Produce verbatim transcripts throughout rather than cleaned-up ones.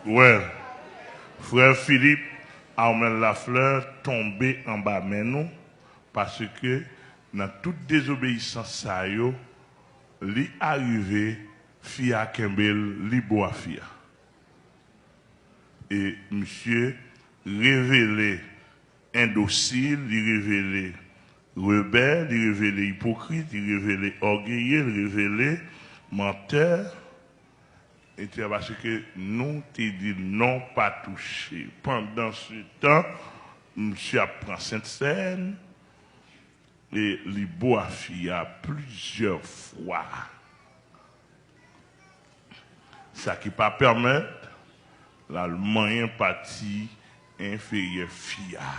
Well, frè Philippe Armel Lafleur tonbe anba men nou, paske nan tout dezobeyisans sa yo, li arive, fi a kenbe l, li bo a fi a. E misye revele endosil, li revele rebè, li revele ipokrit, li revele ògeye, li revele mantè, etsetera, paske nou te di l non, pa touche. Pandansetan, misye ap pran Sentsèn, e li bo a fi a plizyè fwa. Sa ki pa pèmèt l al manyen pati enferyè fi a,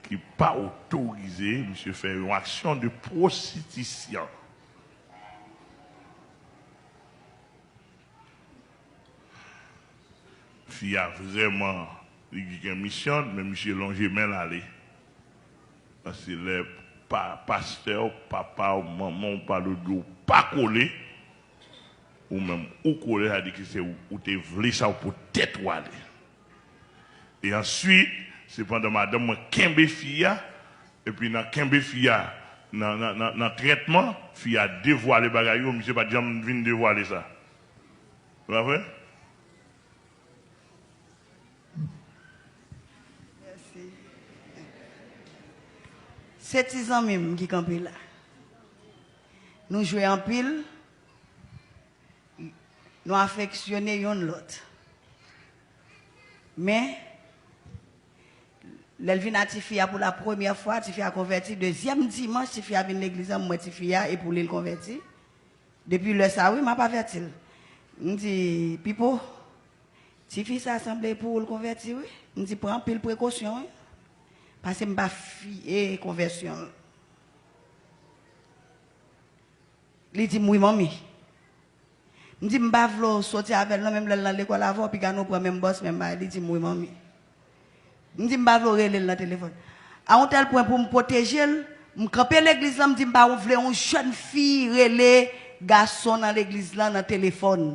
ki pa otorize misye fè yon aksyon de pwostitisyon. Fi a vrèman, li gen misyon, men misye lonje men l ale. Paske lè pa, pastè w, papa w, manman w pale w, di w pa kole, ou menm ou kole, sa di ke se ou, ou te vle sa, ou pou tèt ou ale. E answit, sepandan, madanm mwen kenbe fi a, epi nan kenbe fi a, nan, nan, nan, nan trètman, fi a devwale bagay yo, misye pa t janm vin devwale sa. Se pa vre? Se ti zanmi m ki kanpe la. Nou jwe anpil, nou afeksyone youn lòt. Men, lè l vin a tifi a pou la premyè fwa, tifi a konvèti. Dezyèm dimanch, tifi a vin legliz la, m wè tifi a, e pou li l konvèti. Depi lè sa, wi, m ap avèti l. M di, Pipo, tifi sa sanble pou ou l konvèti, wi. M di, pran anpil prekosyon, wi. Paske m pa fye konvèsyon l. Li di m, wi, manmi. M di, m pa vle w soti avè l, non, menm lè l nan lekòl avè w, piga nou pran menm bòs, menm bagay. Li di m, wi, manmi. M di, m pa vle w rele l nan telefòn. A yon tèl pwen pou m pwoteje l, m kanpe legliz lan, m di, m pa vle yon jèn fi rele gason nan legliz lan nan telefòn.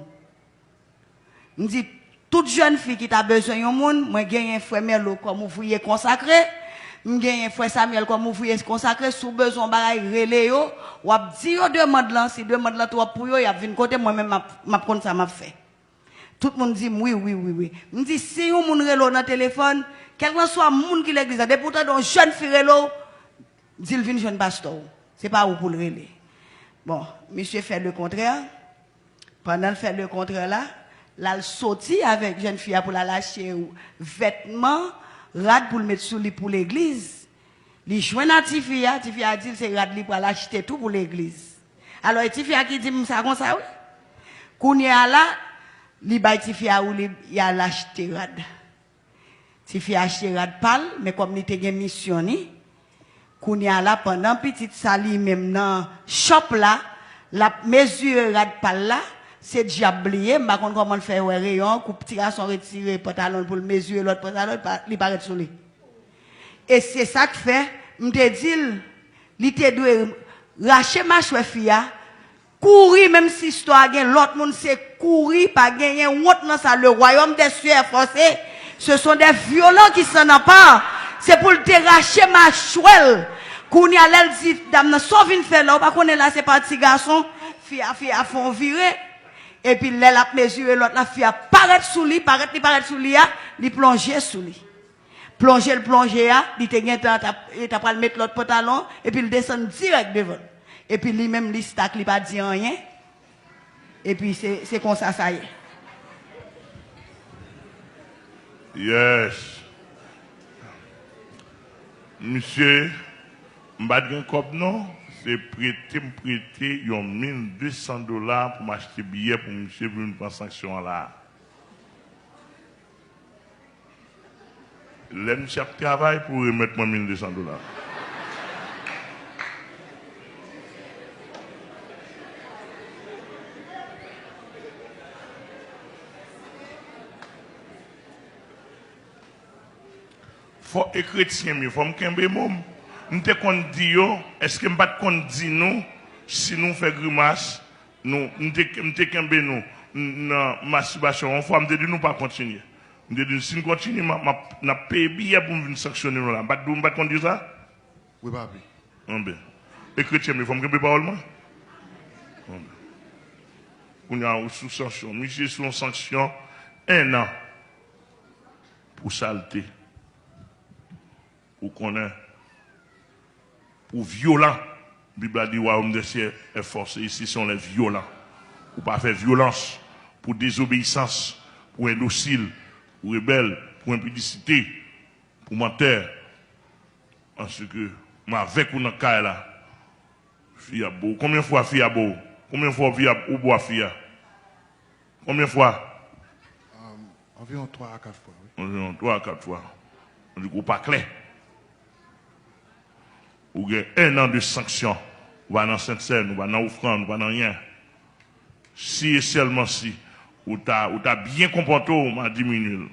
M di, tout jèn fi ki ta bezwen yon moun, mwen genyen frè Mèlo kòm ouvriye konsakre, m genyen frè Samyèl kòm ouvriye konsakre, si w bezwen yon bagay, rele yo, w ap di yo demann lan, si demann lan twòp pou yo, y ap vin kote m, mwen menm m ap, m ap konn sa m ap fè. Tout moun di m wi, wi, wi, wi. M di, si yon moun rele w nan telefòn, kèlkanswa moun ki legliz la, depi w tande yon jèn fi rele w, di l vin jwenn pastè w. Se pa ou pou l rele. Bon, misye fè lekontrè. Pandan l fè lekontrè la, l al soti avèk jèn fi a pou l al achte vètman, rad pou l met sou li pou legliz. Li jwenn ak tifi a, tifi a di l se rad li pral achte tou pou legliz. Alò, e tifi a ki di m sa konsa, wi. Kounye a la, li bay tifi a woulib, y al achte rad. Tifi a achte rad pa l, men kòm li te gen misyon ni, kounye a la, pandan pitit sa li menm nan shop la, l ap mezire rad pa l la, se djab li ye, m pa konn kòman l fè wè reyon an, kou ti gason retire pantalon l pou l mezire lòt pantalon, li pa, li parèt sou li. E se sa k fè, m te di l, li te dwe rache machwè fi a, kouri, menm si istwa a gen lòt moun, se kouri, pa genyen wont nan sa. Le royaume des cieux est forcé. Ce sont des violents qui s'en emparent. Se pou l te rache machwè l. Kounye a, lè l di dam nan, sa w vin fè la, ou pa konnen la se pa ti gason. Fi a, fi a fè yon vire. Epi lè l ap mezire lòt la, fi a parèt sou li, parèt li parèt sou li a, li plonje sou li. Plonje l plonje a, li te gentan t ap, li t ap pral met lòt pantalon, epi l desann dirèk devan l. Epi li menm, li stak, li pa di anyen. Epi se, se konsa sa ye. Yes. Misye, m pa t gen kòb non, se prete m prete yon mil de san dola pou m achte biyè pou misye pou vin pran sanksyon an la a. Lè misye ap travay pou remèt mwen mil de san dola. Fò e kretyen m ye, fò m kenbe mo m. M te konn di yo, èske m pa t konn di nou, si nou fè grimas, nou, m te, m te kenbe nou. nan mastibasyon yon fwa, m te di nou pa kontinye. M te di nou, si n kontinye, m ap, m ap, n ap peye biyè pou m vin sanksyone nou la. M pa t di w, m pa t konn di w sa? Wi, papi. Anben. E kretyen m ye, fò m kenbe pawòl mwen? Anben. Kounye a, ou sou sanksyon. Misye sou yon sanksyon en an pou salte. Ou konnen, pou vyolan, Bib la di, Royaume des cieux est forcé, ici sont les violents. Ou pa fè vyolans pou dezobeyisans, pou endosil, pou rebèl, pou enpidisite, pou mantè. Paske m avèk ou nan kay la. Fi a bo w. Konbyen fwa fi a bo w? Konbyen fwa fi a, ou bo a fi a? Konbyen fwa? Um, environ twa a kat fwa, wi. Environ twa a kat fwa. Donk, ou pa klè. Ou gen en an de sanksyon. Ou pa nan sentsèn, ou pa nan ofrann, ou pa nan anyen. Si e sèlman si ou ta, ou ta byen konpòte w, m a diminye l.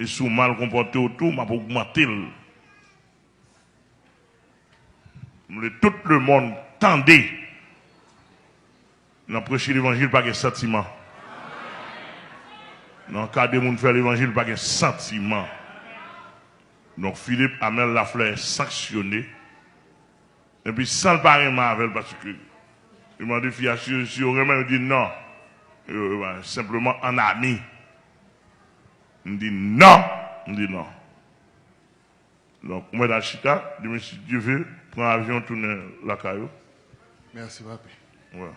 E si w mal konpòte w tou, m ap ogmante l. M vle tout lemonn tande. Nan preche levanjil, pa gen santiman. Nan kade moun fè levanjil, pa gen santiman. Donk, Philippe Amel Lafleur sanksyone. Epi, san l pa renmen avè l, paske li mande fi a si, si yo renmen, yo di non. Yo, yo, senpleman an ami. M di non. M di non. Donk, ou mèt al chita, demen, si Dye ve, pran avyon, tounen lakay ou. Mèsi, papi. Wè.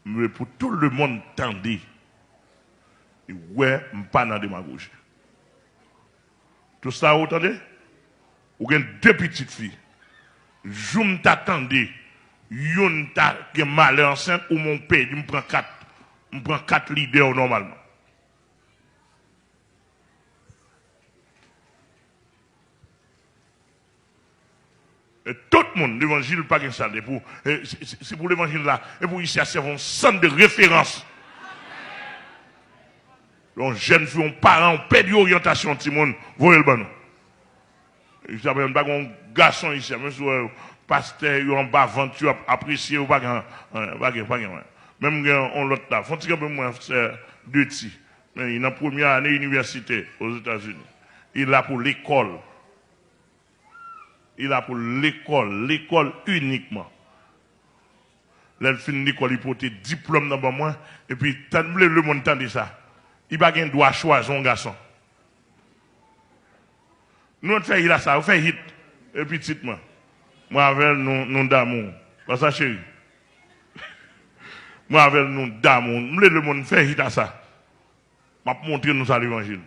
M vle pou tout lemonn tande. E wè, m pa nan demagoji. Tout sa ou tande? Ou gen de pitit fi. Jou m ta tande youn ta gen malè ansent, ou men w pèdi, m pran kat, m pran kat lidè w nòmalman. E tout moun, levanjil pa gen sa. E pou, e, se, se, se pou levanjil la, e pou isi a sèvi yon sant de referans. Yon jèn fi, yon paran, ou pèdi oryantasyon timoun, voye l ban nou. Isi a, pa gen yon gason isi a, menm si w wè pastè yo anba vant yo ap apresye yo, pa gen, pa gen, pa gen, menm gen yon lòt la, fè yon ti kanpe mwen, sè Deti, men li nan premyè ane inivèsite Ozetazini. Li la pou lekòl. Li la pou lekòl, lekòl inikman. Lè l fin lekòl, li pote diplòm nan ban mwen, epi tann, m vle lemonn tande sa. Li pa gen dwa chwazi yon gason. Nou mèt fè hit a sa, ou fè hit. E pitit mwen. Mwen avè l, nou, nou damou. Pa sa, cheri? Mwen avè l, nou damou. M vle lemonn fè hit a sa. M ap montre nou sa levanjil.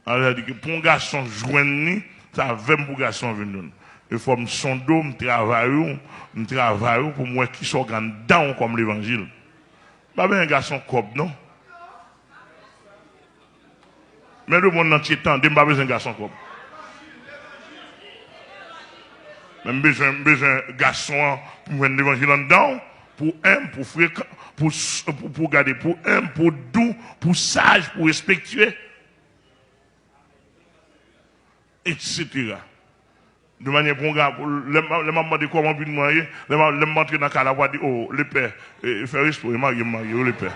Sa vle di ke pou yon gason jwenn li, sa avè m pou gason vin jwenn. E fò m sonde w, m travay ou, m travay ou pou m wè kisa w gen anndan w kòm levanjil. M pa bezwen gason kòb, non. Men lemonn antye tande, m pa bezwen gason kòb. Men m bezwen, m bezwen gason an pou m jwenn levanjil anndan w, pou enb, pou frekan, pou, s- pou, pou gade, pou enb, pou dou, pou saj, pou respektye, etsetera. De manyè pou yon ga, pou, lè m, lè m ap mande kòman pitit mwen ye, lè m, lè m antre nan kay la, pou di, o, lepè, e, fè respè, e marye m marye, o, lepè.